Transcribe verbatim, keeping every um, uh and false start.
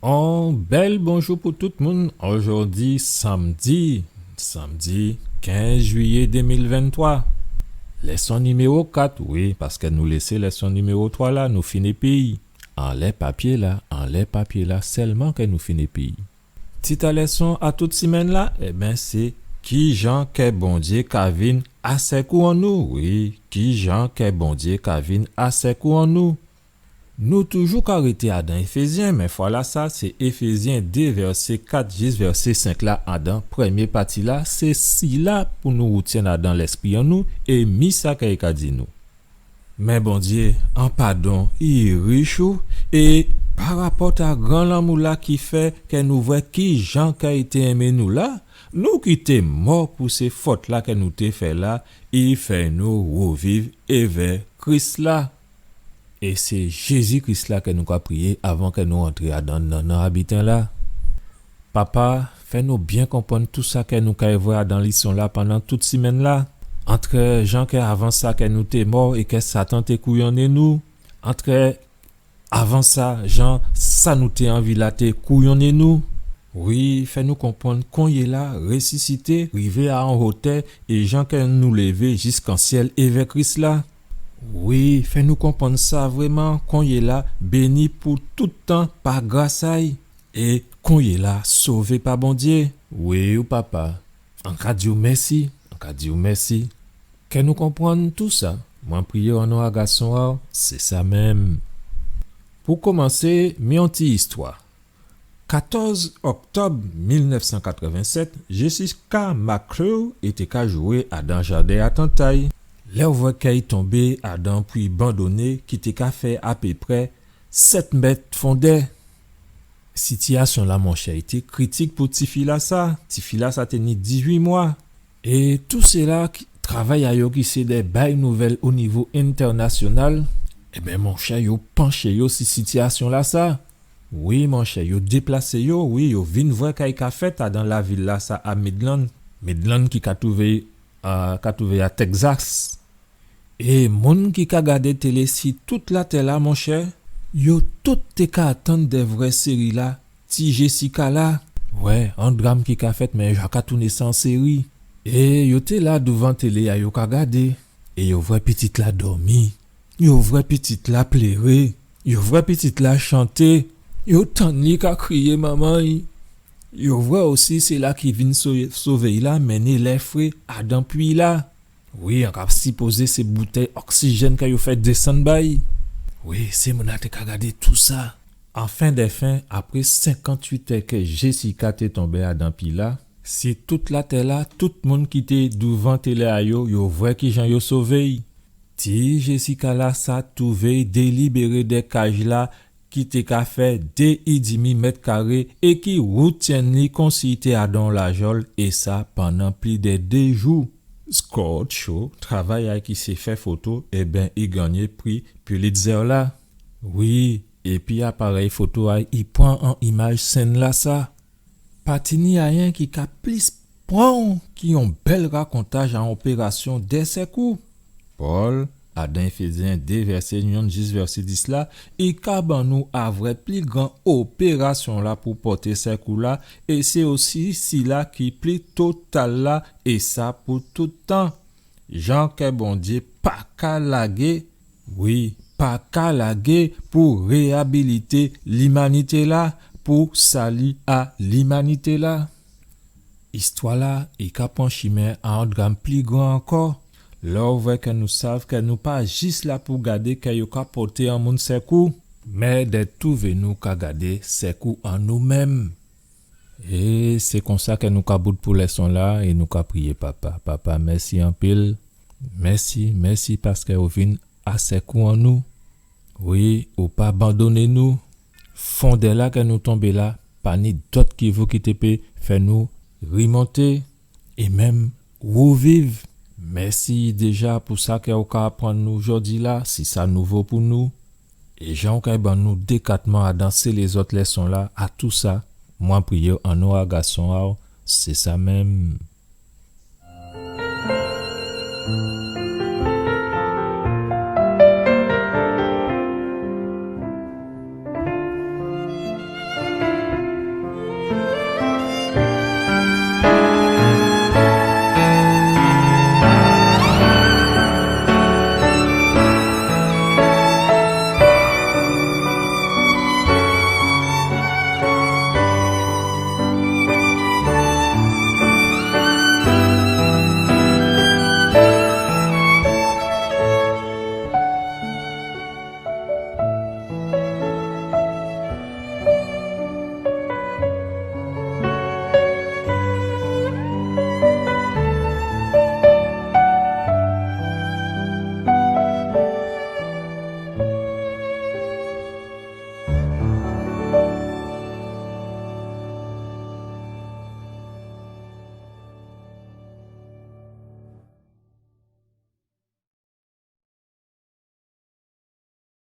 On bèl bonjou pou tout moun. Ojòdi sanmdi, sanmdi kenz jwiyé dé mil venntwa. Lèson niméwo kat, wi, paskè nou lésé lèson niméwo twa la, nou fin épi'y. Anlè papyé-la, anlè papyé-la, sèlman kè nou fin épi'y. Tit a lèson a tout simenn-la, ében, sé kijan kè Bondyé ka vin a sèkou an nou, wi, kijan kè Bondyé ka vin a sèkou an nou. Nou toujou ka rété adan Éfézyen, mé fwa-lasa, sé Éfézyen dé, vèsé kat jis vèsé senk la, adan prèmyé pati-la, sé sila pou nou woutyenn adan lèspri an nou, é mi sa kè i ka di nou. Mé Bondyé, an padon, i rich ou, é pa rapòt a gran lanmou-la ki fè kè nou vwè kijan kè i té enmé nou la, nou ki té mò pou sé fòt-la kè nou té fè la, i fè nou woviv évè Kris-la. É sé Jézi Kris-la kè nou ka priyé avan kè nou rantré adan nannan a biten-la. Papa, fè nou byen konprann tou sa kè nou kay vwè adan lèson-la pandan tout simenn-la. Antrè jan kè avan sa kè nou té mò é kè Satan té kouyonné nou. Antrè avan sa, jan sa nou té anvi la té kouyonné nou. Wi, fè nou konprann konyéla, résisité, rivé a on wotè, é jan kè nou lévé jiskan syèl évè Kris-la. Wi, fè nou konprann sa vréman, konyéla, béni pou tout tan pa gras a'y. É konyéla sové pa Bondyé. Wi, ou Papa. An ka di'w mèsi, an ka di'w mèsi. Kè nou konprann tou sa. Mwen priyé an non a Gason a'w, sé sa menm. Pou komansé, mi on ti istwa. Katòz òktòb mil nèf san katrèvensèt, Jessica McClure té ka jwé adan jaden a tant a'y. Lè ou vwè kè i tonbé adan pwi bandoné ki té ka fè apéprè sèt mèt fondè. Sitiyasyon-la, monchè, i té kritik pou tifi-lasa. Tifi-lasa té ni dizuit mwa. É tou sila ki, travay a yo ki sé dè bay nouvèl o nivo entènasyonal, ében, monchè, yo panché yo si sitiyasyon-lasa. Wi, monchè, yo déplasé yo, wi, yo vin vwè ka i ka fèt adan lavil-lasa a Midland. Midland ki ka twouvé, a, ka twouvé a Texas. É moun ki ka gadé télé si tout latè-la, monchè, yo tout té ka atann dè vwè séri-la, Ti Jessica-la. Wè, on dram ki ka fèt, mé yo ka tounen sa an séri. É yo té la douvan télé a, yo ka gadé. É yo vwè pitit-la dòmi. Yo vwè pitit-la pléré. Yo vwè pitit-la chanté. Yo tann li ka kriyé manman'y. Yo vwè osi sila ki vin so-, sové'y la mennen lè fré adan pwi-la. Wi, an ka sipozé sé boutèy oksijèn kè yo fè désann ba'y. Wi, sé moun-la té ka gadé tou sa. An fen dè fen, apré senkant-uit è kè Jessica té tonbé adan pwi-la, si tout latè-la, tout moun ki té douvan télé a yo, yo vwè kijan yo sové'y. Ti Jessica-lasa twouvé'y délibéré dè kaj-la, ki té ka fè dé édimi mèt karé é ki woutyenn li konsi i té adan on lajòl, é sa pandan plis dè dé jou. Scott Shaw, travay a'y ki sé fè foto, ében, i gannyé pri Pulitzer-la. Wi, épi aparèy foto a'y, i pran on imaj sèn-lasa. Pa tini ayen ki ka plis pran'w ki on bèl rakontaj a on opérasyon dè sèkou. Pòl, adan Éfézyen dé vèsé yonn jis vèsé dis la, i ka ban nou a vwè pli gran opérasyon-la pou pòté sèkou-la, é sé osi sila ki pli total la, é sa pou tout tan. Jan kè Bondyé pa ka lagé, wi, pa ka lagé pou réabilité limanité-la, pou sali a limanité-la. Istwa-la, i ka pran chimen a on dram pli gran ankò. Lè ou vwè kè nou sav kè nou pa jis la pou gadé kè yo ka pòté on moun sèkou, mé dè twouvé nou ka gadé sèkou an nou menm. É sé konsa kè nou ka bout pou lèson-la é nou ka priyé Papa. Papa, mèsi anpil. Mèsi, mèsi paskè ou vin a sèkou an nou. Wi, ou pa bandoné nou. Fondè-la kè nou tonbé la, pa ni dòt ki vou ki té pé fè nou rimonté é menm wouviv. Mèsi déja pou sa kè ou ka aprann nou jòdi-la, si sa nouvo pou nou. É jan ou kay ban nou dékatman adan sé lézòt lèson-la, a tou sa, mwen priyé an non a Gason a'w, sé sa menm.